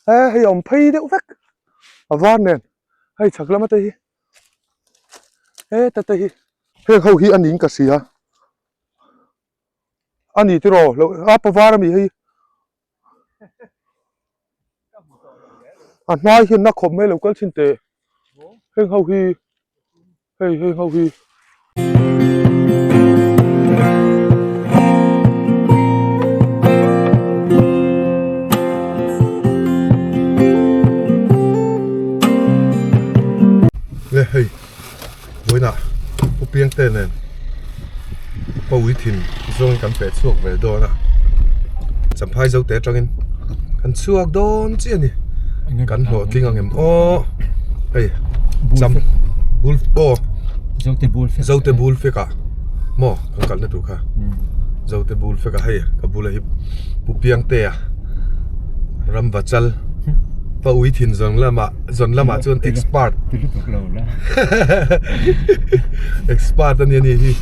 He hei a awm phei deuh vek a var nen hei chhak lama te hi heta te hi heng ho hi a ning ka hria a ni tiraw lo a pa var ami hei a hnai hian na khawp mai lo kal thin teh heng ho hi. Hei hei ho hi. Le hei vawiinah u piangte nen pawi thin zawngin kan peh chhuak ve dawn a champhai zo te atangin kan chhuak dawn chiah a ni kan hlawhtling ang em aw hei cham bul aw zote bul fek zote bul fek ah maw kan kalna tur kha zote bul fek ah hei ka bula hi pu piangtea ram vachal pa ui thin zawn lamah zawn lamah chuan expert expert a ni a ni hi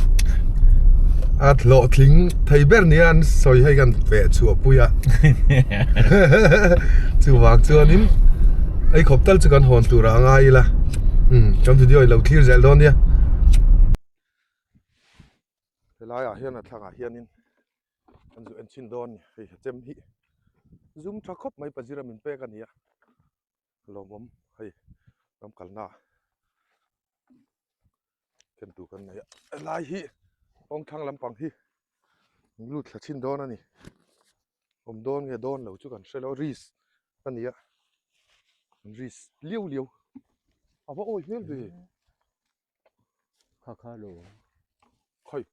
a hlawhtling thei ber nia an sawi hei kan feh chhuah pui a chuvang chuanin ei khawp tal chu kan hawn tur ah a ngai ila umm kan video hi lo thlir zel dawn nia helai ah hian a thlangah hianin an zu en chhin dawn hei chem hi zum tha khawp mai pazira min pek a ni a lawmawm hei ram kalna ken tur kan nei a helai hi kawng thlang lampang hi an lut thla chhin dawn a ni awm dawn nge dawn lo chu kan hre lo risk a ni a an risk liau liau a va awi hmel ve kha kha lo khai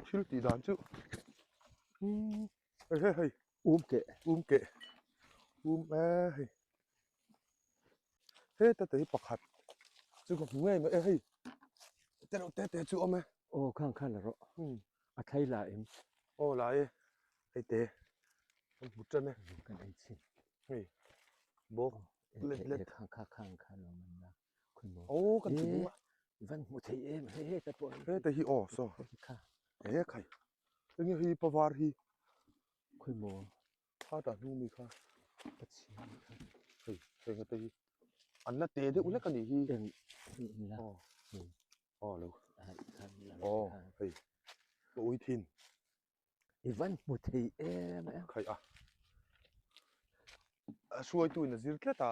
thil tih dan chu hei hei hei um keh um keh um e hei heta te hi pakhat chu ka hmu ngei mai e hei te reuh te te chu awm e aw khang khan la rawh a thlai la em aw la e hei te kan hmu tan e kan ei chhin hei bawk let let kha kha khang khan awm an la khawi maw aw kan ti bung a van hmu thei em hei heta pawh heta hi aw saw kha he khai enge hi pavar hi khawi maw kha ta hnung mi kha pathian kha hei hei heta hi an la te deuh hlek a nih hi eng in la aw aw lo aw hei ka ui thin I van hmu thei em em. Khaih a. A hruaitu in a zir tlat a.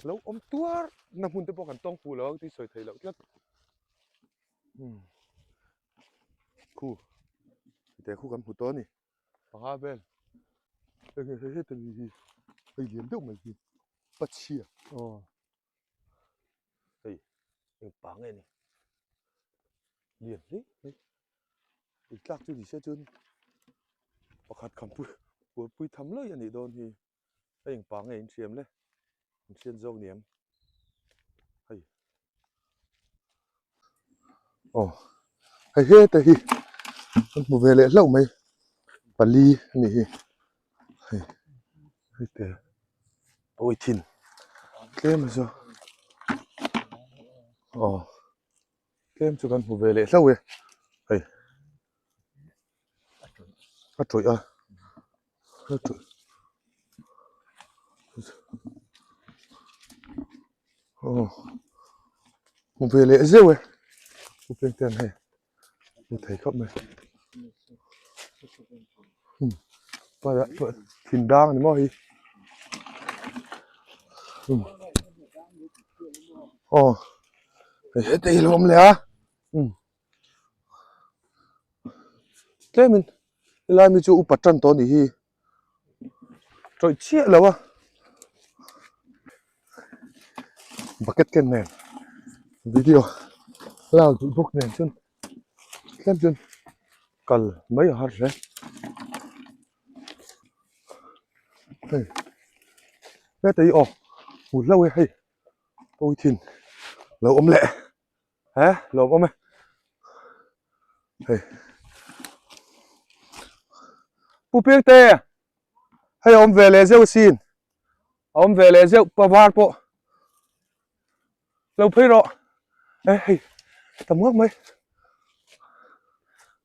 Lo awm tuar na hmun te pawh kan tawng fuh lo ang tih sawi theih loh tlat. Hmm. Khu. Te khu kan hmu tawh a ni. Panga vel. Hei hei hei heta mi hi. Hei lian deuh mai hi. Pachhia. Aw. Hei eng pa nge ni lian hle mai ei tlak chu ni se chuan pakhat kham pui buaipui tham lawi a nih dawn hi hei eng pa nge in hriam le in hriat zawk niang hei aw hei heta hi kan hmu ve leh hlauh mai pali a nih hi hei hei te. Pawi thin tlem a chu aw tlem chu kan hmu ve leh hlauh e hei a tawih a a tawih aw hmu ve leh zeuh e pu pengten hei hmu thei khawp mai thin dang a ni maw hei aw hei heti hi a lo awm leh a tlemin helai mi chu upa tan tawh a nih hi tawih chiah lo a bucket ken nen video lak duh bawk nen chuan tlem chuan kal mai a har hle hei heta hi aw hmu hlauh e hei pawi thin lo awm leh he lo awm e hei pu piangte hei a awm ve leh zeuh asin a awm ve leh zeuh pa var pawh lo phei rawh e hei tam ngak mai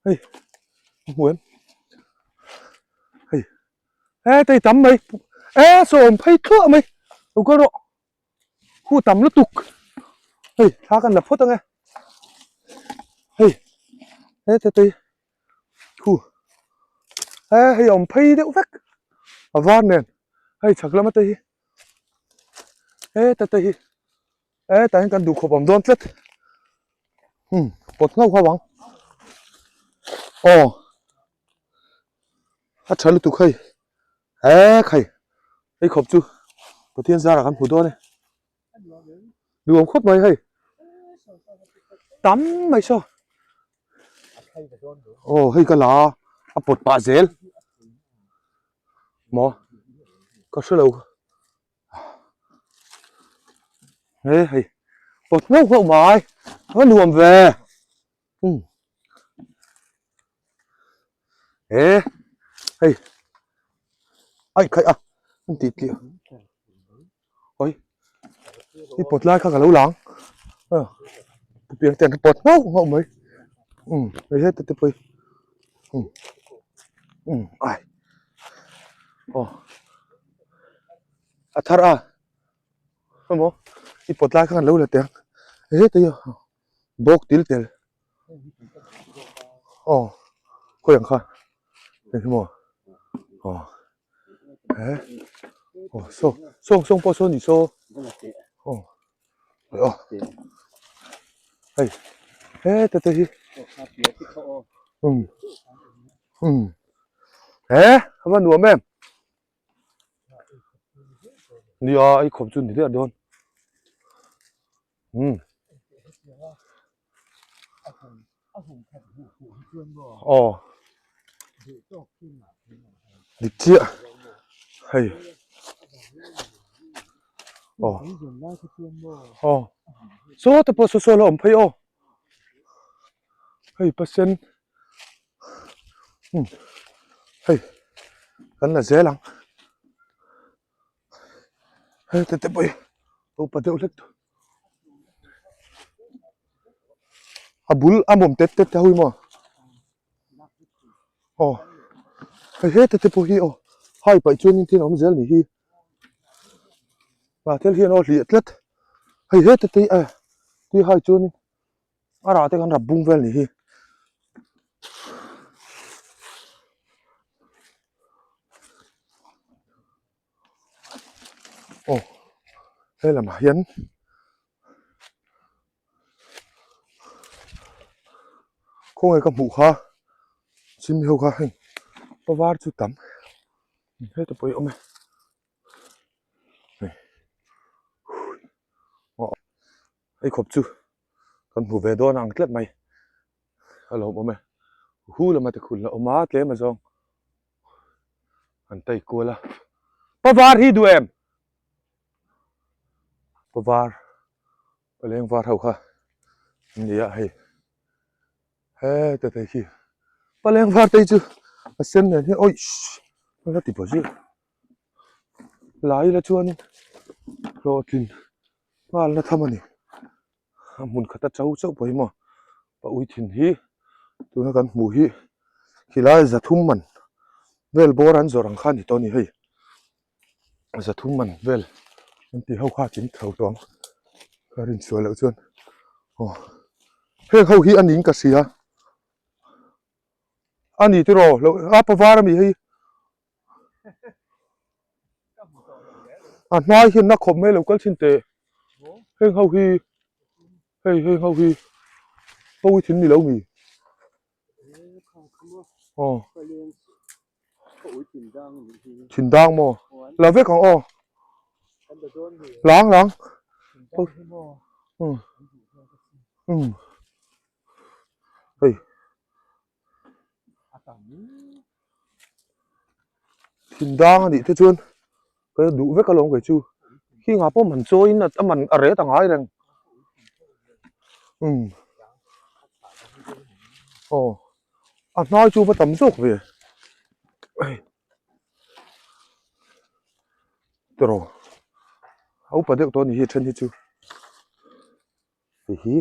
hei. Hmu em? Hei. E tei tam mai. E sawm phei thluah mai. Lo kal rawh. Hu tam lutuk. Hei thla kan la phawt ange. Hei. E te tei. Hu. E hei a awm phei deuh vek. A var nen. Hei chhak lama te hi. E te te hi. E tah hian kan duh khawp awm dawn tlat. Hmm pawt nghauh nghauh ang. Aw. A tha lutuk hei. E khai. Hei khawp chu Pathian zarah kan hmu dawn e. Nuam khawp mai hei. Tam mai saw. Aw hei ka la a, a pawt pah zel. Maw ka hre lo. He hei pawt nghauh nghauh mai a nuam ve um he hei aih khaih a an tih tliah oi i pawt lai kha ka lo lang a pu piang ten a pawt nghauh nghauh mai um hei heta te pawh hi um um ai aw. A thar a emaw i pawt lai khan lo la teh ang heta hi bawk til tel aw khawi ang kha hei hi maw aw he aw saw sawng sawng pawh saw ni saw aw aw hei heta te hi um um he a va nuam em. Nia ei khawp chu ni der dawn umm aw dik chiah hei aw aw saw te pawh saw saw la awm phei aw hei pasien. Hmm hei kan la zel ang hei te te pawh hi upa deuh hlek tawh a bul a mawm tet tet te ho hi maw aw hei heta te pawh hi aw hai paih chuan in thil a awm zel ni hi ah thil hian aw hliah tlat hei heta te hi a tui hai chuan in. A rah te kan rap bung vel ni hi. Aw he lamah hian khawnge ka hmuh kha chim ho kha hei pa var chu tam heta pawh hi a awm e. Hei khawp chu kan hmu ve dawn ang tlat mai a lo awm e hu lama te khul la awm a tlem a zawng an tai kual a pa var hi duh em pa var pa leng var ho kha an ni a hei heta te khi pa leng var te chu a sen nen hian awih la ti pawh zir lai la chuanin hlawhtlin Nghalna tham a ni. A hmun khat a cho chauh pawh hi maw pa ui thin hi tuna kan hmuh hi khilai zathum man vel bawr an zawrh ang kha a ni tawh a ni hei zathum man vel an tih ho kha a ching tho tawh ang ka rinchhuah loh chuan aw heng ho hi a ning ka hria a ni tiraw lo a pa var a mi hei. A hnai hian na khawp mai lo kal thin teh heng ho hi hei heng ho hi pawi thin ni lo mi aw thin dang maw la vek ang aw lang lang um um hei. Thin dang a nih te chuan ka duh vek alawm kei chu khi ngah pawh man chawiin a man a ret a ngai reng umm aw a hnai chu va tam zawk ve hei tiraw a upa deuh tawh a ni hi a then hi chu hei hi.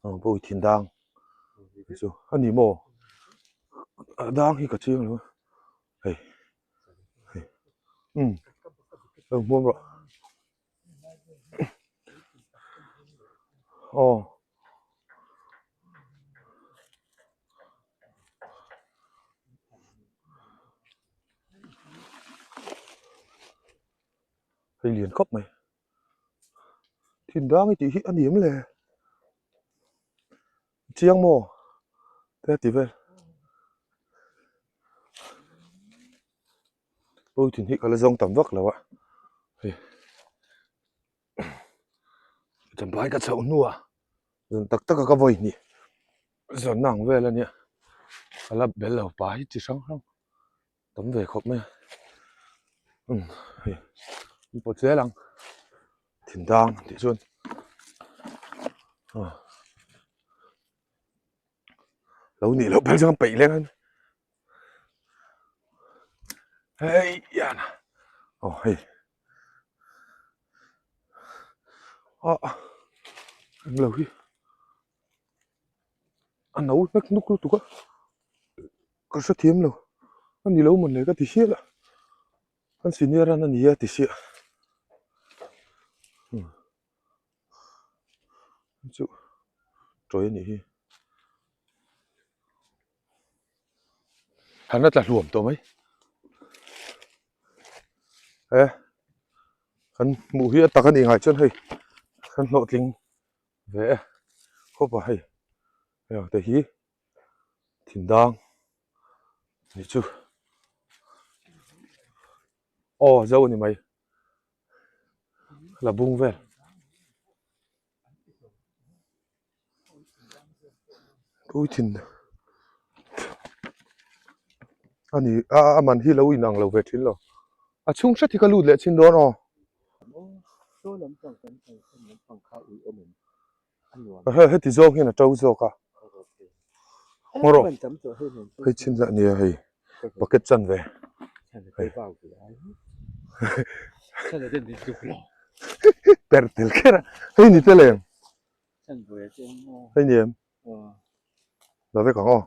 Ang pawh hi thin dang chu a ni maw? A dang hi ka chiang lo a hei hei umm lo hmuam rawh aw. Hei lian khawp mai thin dang i tih hi a ni em le chiang maw te a ti vel pawi thin hi ka la zawng tam vak lo a hei champhai ka chhoh hnuah zan tak tak a ka vawi hnih zan na ang vel a nia ka la bel lo pa hi chi hrang hrang. Tam ve khawp mai a umm hei an pawt zel ang thin dang tih chuan aw lo nih loh phei chuan peih leng a hei hian aw hei ah englo hi a no hnek nuk lutuk a. Ka hrethiam lo, a ni lo mawn le ka ti hial a, an senior an a ni a ti siah chu tawi a nih hi, han a tla hluam tawh mai e kan hmuh hi a tak a nih ngai chuan hei kan hlawhtling ve e khawp a hei hei ang te hi. Thin dang ni chu aw zo a ni mai la bung vel pui thin a ni a a man hi lo inang lo ve thin lo a chhung hret hi ka lut leh chin dawn aw. Heti zawng hian a to zawk a ngaw rawh hei chhin lah nia hei bucket chan ve hei per tel kher a hei ni tel em hei ni em la vek ang aw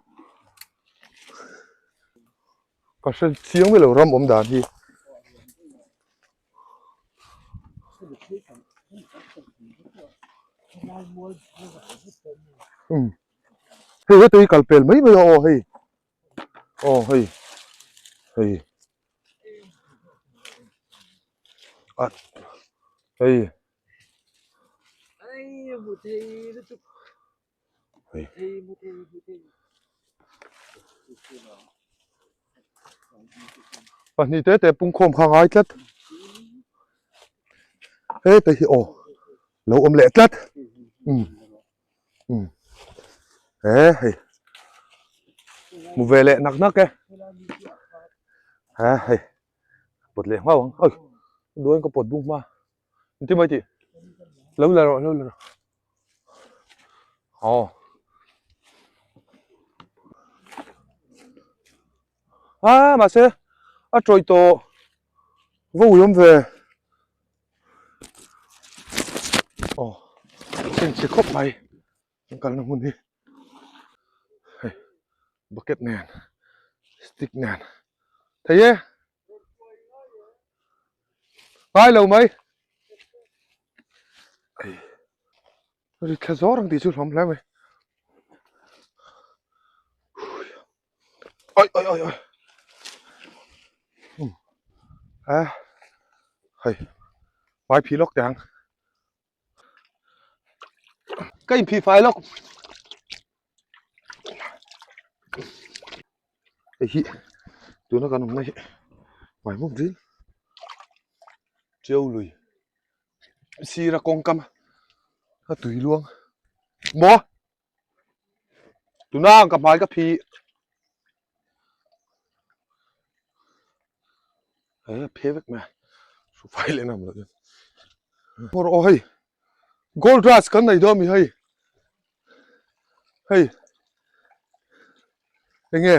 ka hre chiang mai lo ram awm dan hi. Hei heta hi kal pel mai mai a aw hei aw hei hei a hei hei pahnih te te pungkhawm kha ngai tlat heta hi aw lo awm leh tlat umm umm he hei hmu ve leh nak nak e he hei pawt leh nghauh ang oi duain ka pawt bung hma. Ti mai tih lo la rawh lo la rawh aw a mahse a tawih tawh va ui awm ve aw chhingchhe khawp mai an kalna hmun hi hei bucket nen stick nen thei e. Ngai lo mai. Ei. Ri thla zawr ang tih chu hlawm hle mai. Oi oi oi oi. Um. A. Hei. Mai phi lawk teh ang. Ka inphih fai lawk. Hei hi tuna kan awmna hi Maimawm dil Tiau lui sira kawngkam a tui luang maw tuna ang ka hmai ka phih he phe vek mai a hru fai leh nam loh chuan hmawr aw hei gold rush kan nei dawn a mi hei hei enge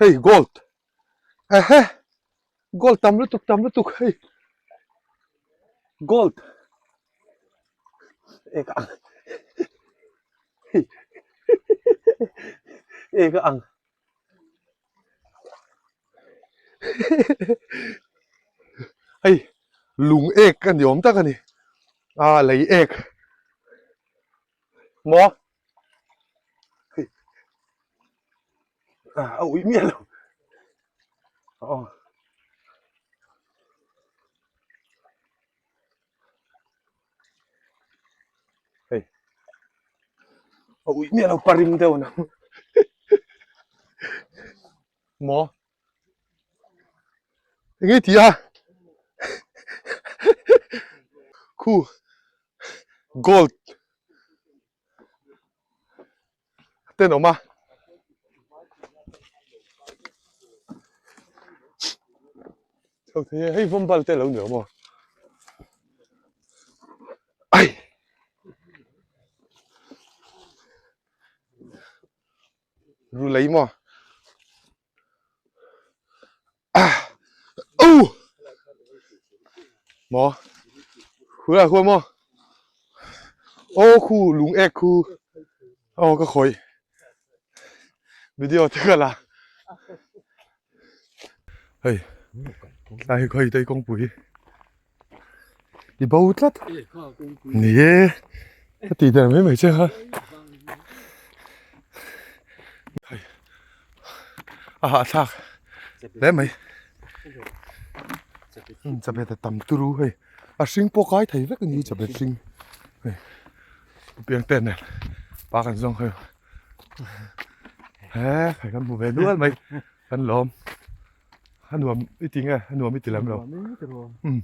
hei gold ehe gold tam lutuk tam lutuk hei gold eka ang hei eka ang. Hei lung ek a ni awm tak a ni a lei ek maw hei a uih miah lo aw. Hei a uih miah lo parim deuh nang maw enge ti a khu gold tenawm a chho thei e hei vawm bal te lo ni awm aw ai ru lei maw ah oh maw khu la khu maw ô khu lung ek khu ô ka khawih video te ka la hei tlai hi khawi te kawngpui i bo tlat ni e ka tih der mai mai che kha hei a hahthlak hle mai chabet a tam turu hei a hring pawh kai thei vek a ni chabet hring hei piang te nen pa kan zawng hei he hei kan hmu ve nual mai kan lawm. A nuam i ti nge a nuam i ti lem lo umm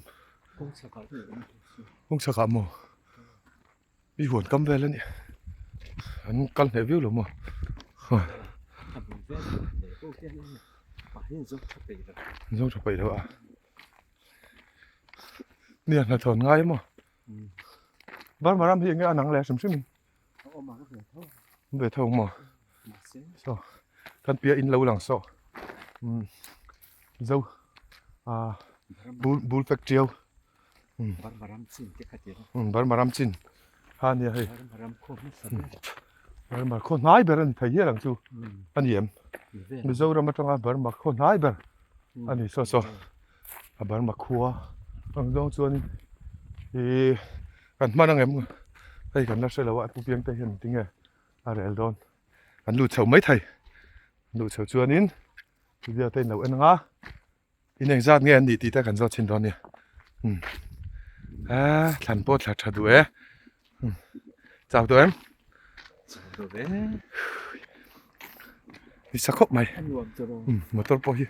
kawng chhak ah maw i huan kam vel a nih an kal hneh viau lo maw zawng tha peih lo a nia hnathawh ngai maw Burma ram hi eng nge a nang leh hrim hrim in ve tho maw saw kan piah in lo lang saw umm zo ah bul bul fek tiau umm Burma ram chin kha ania hei Burma khaw hnai ber a ni thei hial ang chu a ni em Mizoram atanga Burma khaw hnai ber a ni saw saw a Burma khua ang zawng chuanin ihh kan hman ang em hei kan la hre lo a pu piang te hian tinge a rel dawn an lut chho mai thei luh chho chuanin video te in lo en ang a in engzat nge an nih tih te kan zawt chhin dawn nia umm ah thlan pawh thla tha duh e umm chau tawh em nisa khawp mai umm motor pawh hi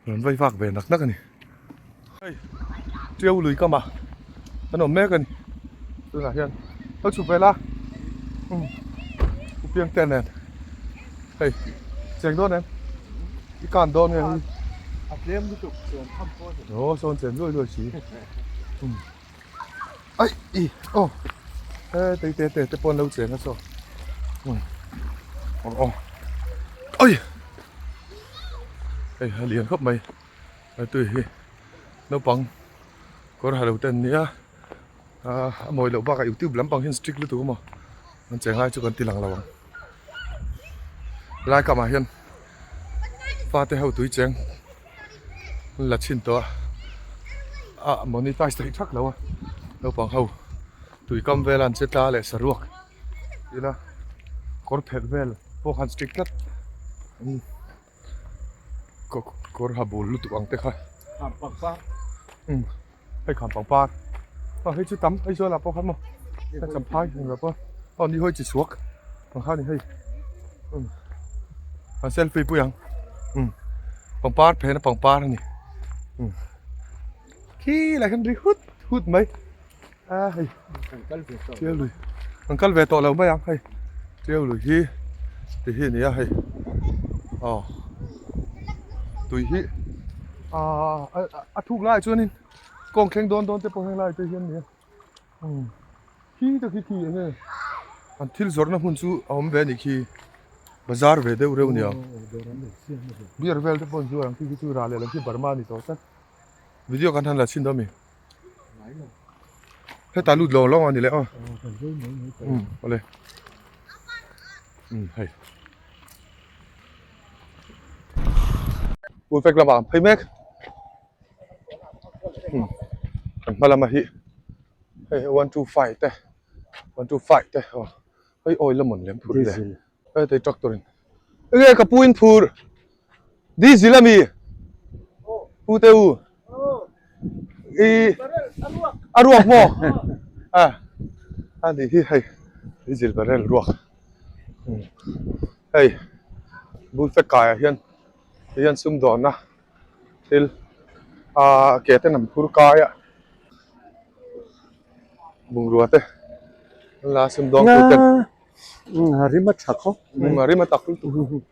rawn vai vak ve nak nak a ni hei tiau lui kam ah an awm mek a ni tunah hian lo chhuk ve la umm u piang te nen hei cheng dawn em i kan dawn nge a tlem lutuk chuan tham pawh a ni aw sawn chen luai luai si umm. Aih i aw he tei te te te pawh an lo cheng a saw umm aw aw awi hei a lian khawp mai a tui hi naupang kawr ha lo te an nia ah a mawi loh bakah youtube lampang hian strict lutuk a maw an cheng lai chu kan ti lang lo ang lai kamah hian fate ho tui cheng. la chhin tawh a ah monetize theih thak lo a naupang ho tui kam vel an che tla leh saruak ila kawr phelh vel pawh khan strict tlat kawr ha bul lutuk ang te kha umm hei kham pangpar a hei chu tam Aizawl ah pawh khan maw hei champhai englo pawh aw ni hawi chi chhuak ang kha ni hei umm an selfie pui ang umm pangpar phena pangpar a ni umm khi lai khan ri hut hut mai a hei tiau lui an kal ve tawh lo mai ang hei tiau lui hi ti hi a ni a hei aw tui hi ah a thuk lai chuanin kawng thleng dawn dawn te pawh heng lai te hian a ni a umm khi te khi khi eng nge an thil zawrhna hmun chu a awm ve a nih khi bazar ve deuh reuh a ni ang beer vel te pawh an zuar ang khi khi chu rah leh lam khi Burma a ni tawh tlat video kan han la chhin dawn a mi. Hetah lut lawng lawng a ni leh aw. Umm awle. Umm hei. Ul fek lamah an phei mek. hma lama hi hei 125 te 125 te aw hei oil a mawn lem phurh le hei tei tractor in enge ka pu in phur diesel ami pu te u i a ruak maw a a ni hi hei diesel barrel ruak hei bul fek kai ah hian tihian sumdawnna thil ah ke ten an phur kai a bungrua te an la sumdawng tu ten a rim a tha khawp mai a rim a tak lutuk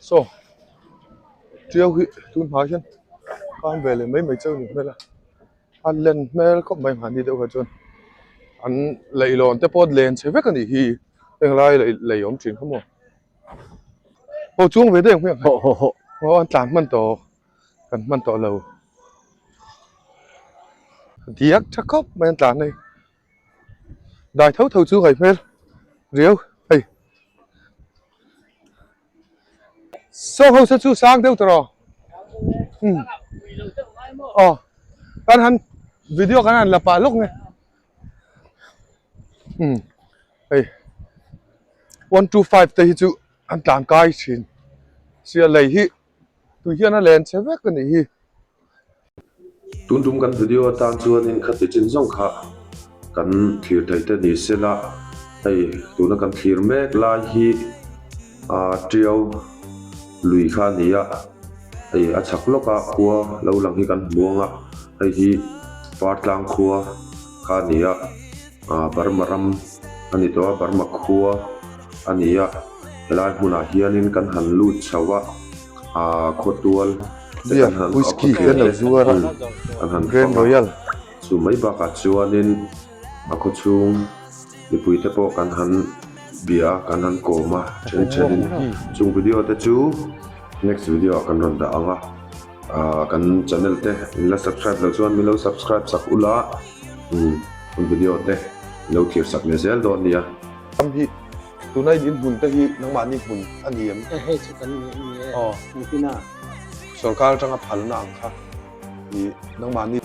saw tiau hi tun hma hian khan ve leh mai mai chauh a ni hmel a a len hmel khawp mai mahni deuh kha chuan an leihlawn te pawh len chhe vek a nih hi heng lai lei awm thin kha maw. Aw chuang ve deuh hmiang Hawh hawh hawh. Aw an tlan hman tawh kan hman tawh lo. Diak tha khawp mai an tlan hei. Dai tho tho chu ngaih hmel riau hei. Saw ho saw chu sang deuh tawh rawh. Umm aw kan han video kan han la pah lawk nge. Umm hei 125 te hi chu an tlan kai thin sia lei hi tui hian a len che vek a nih hi. Tun tum kan video atan chuanin khati chin zawng kha kan thlir thei te ni sela hei tuna kan thlir mek lai hi ah tiau lui kha a ni a hei a chhak lawka khua lo lang hi kan hmu ang a hei hi Partlang khua kha a ni a ah Burma ram a ni tawh a Burma khua a ni a helai hmunah hianin kan han lut chho a ah khawtual te Beer kan han whisky te an lo zuar a kan han Grand fang a Royal chu mai bakah chuanin a khawchhung mipui te pawh kan han bia a kan han kawm a then thenin chung video te chu next video ah kan rawn dah ang a ah kan channel te in la subscribe loh chuan min lo subscribe sak ula umm kan video te in lo thlir sak leh zel dawn nia. Ram hi tuna in hmun te hi nangmahni hmun a ni em? Hei chu kan ni e. Aw. Engtin a? Sorkar atanga phalna ang kha i nangmahni.